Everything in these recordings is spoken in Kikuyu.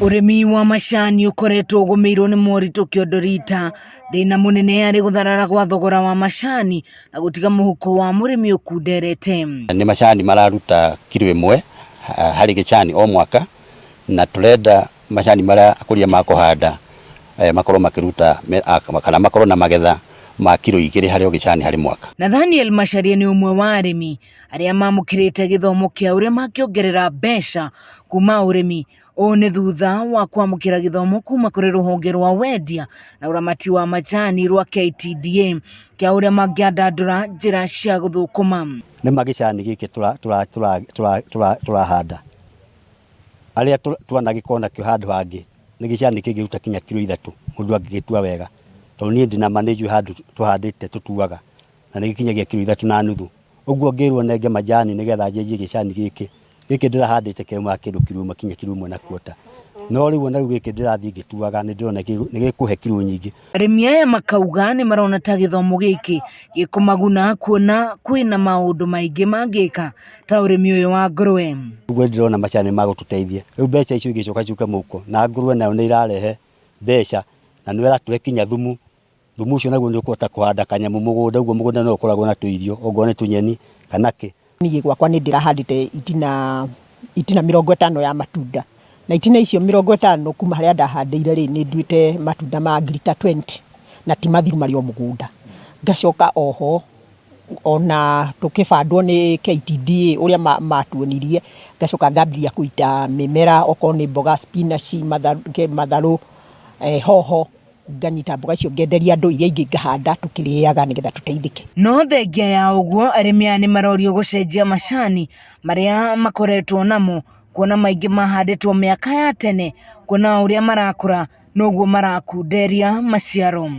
Ũrĩmi wa macani ũkoretwo ũgũmĩirwo nĩ moritũ kĩondo rita, thĩna mũnene arĩ gũtharara gwa thogora wa macani na gũtiga mũhuko wa mũrĩmi ũkunderete. Nĩ macani mararuta kiro ĩmwe harĩ gĩcani o mwaka, na tũrenda macani marĩa akũria makũhanda makorwo makĩruta kana makorwo na magetha ma kiro 2 harĩ o gĩcani harĩ mwaka. Nathaniel Macharia nĩ ũmwe wa arĩmi arĩa mamũkĩrĩte gĩthomo kĩa ũrĩa mangĩongerera mbeca kuma ũrĩmi. Ũũ nĩ thutha wa kwamũkĩra gĩthomo kuma kũrĩ rũhonge rwa wendia na ũramati wa macani rwa KTDA kĩa ũrĩa mangĩandandũra njĩra cia gũthũkũma. Nĩ ma gĩcani gĩkĩ tũrahanda arĩa twanagĩkorwo nakĩo handũ hangĩ nĩ gĩcani kĩngĩruta kinya kiro 3 mũndũ angĩgĩtua wega, tondũ niĩ ndĩna ma nĩ njũĩ handũ tũhandĩte tũtuaga na nĩ gĩkinyagia kiro 3.5. Ũguo ngĩrwo nenge majani nĩgetha njenjie gĩcani gĩkĩ, gĩkĩ ndĩrahandĩte kĩraumaga kĩndũ kiro 1 kinya kiro 1.25, no rĩu ona rĩu gĩkĩ ndĩrathiĩ ngĩtuaga nĩ ndĩrona nĩ gĩkũhe kiro nyingĩ. Arĩmi aya makauga nĩ marona ta gĩthomo gĩkĩ gĩkũmaguna kuona kwĩna maũndũ maingĩ mangĩka ta ũrĩmi ũyũ wa ngũrwe. Ũguo ndĩrona macani nĩ magũtũteithia, rĩu mbeca icio ingĩcoka ciũke mũhuko na ngũrwe nayo nĩ irarehe mbeca na nĩ ĩratũhe kinya thumu. Thumu ũcio naguo nĩ ũkũhota kũhanda kanyamũ mũgũnda, ũguo mũgũnda no ũkoragwo na tũirio, okorwo nĩ tũnyeni kana kĩ. Niĩ gwakwa nĩ ndĩrahandĩte itina, itina 50 ya matunda, na itina icio 50 kuma harĩa ndahandĩire rĩ, nĩ nduĩte matunda ma ngiri ta 20 na ti mathiru marĩ o mũgũnda. Ngacoka oho ona tũkĩbandwo nĩ KTDA ũrĩa matuonirie, ngacoka ngambĩrĩria kũita mĩmera okorwo nĩ mboga, spinach, matharũ, hoho. Nganyita mboga icio ngenderia andũ, iria ingĩ ngahanda tũkĩrĩaga nĩgetha tũteithĩke. No thengia ya ũguo arĩmi aya nĩ marorio gũcenjia macani marĩa makoretwo namo kuona maingĩ mahandĩtwo mĩaka ya tene kuona o ũrĩa marakũra noguo marakunderia maciaro.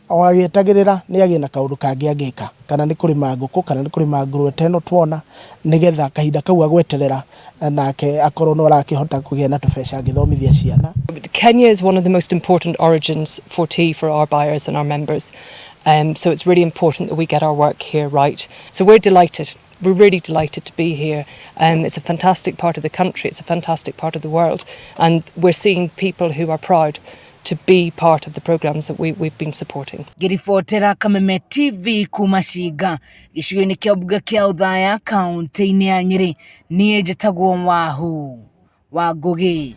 O agĩetagĩrĩra nĩ agĩe na kaũndũ kangĩ angĩka, kana nĩ kũrĩma ngũkũ, kana nĩ kũrĩma ngũrũwe ta ĩno tuona, nĩgetha kahinda kau agweterera nake akorwo no arakĩhota kũgĩa na tũbeca angĩthomithia ciana. Kenya is one of the most important origins for tea for our buyers and our members. So it's really important that we get our work here right. So we're delighted. We're really delighted to be here. It's a fantastic part of the country. It's a fantastic part of the world. And we're seeing people who are proud to be part of the programs that we've been supporting. Ngĩribotera Kameme TV kuma Cinga, gĩcigo-inĩ kĩa mbunge kĩa Othaya, kaũntĩ-inĩ ya Nyĩrĩ, niĩ njĩtagwo Wahu wa Ngũgĩ.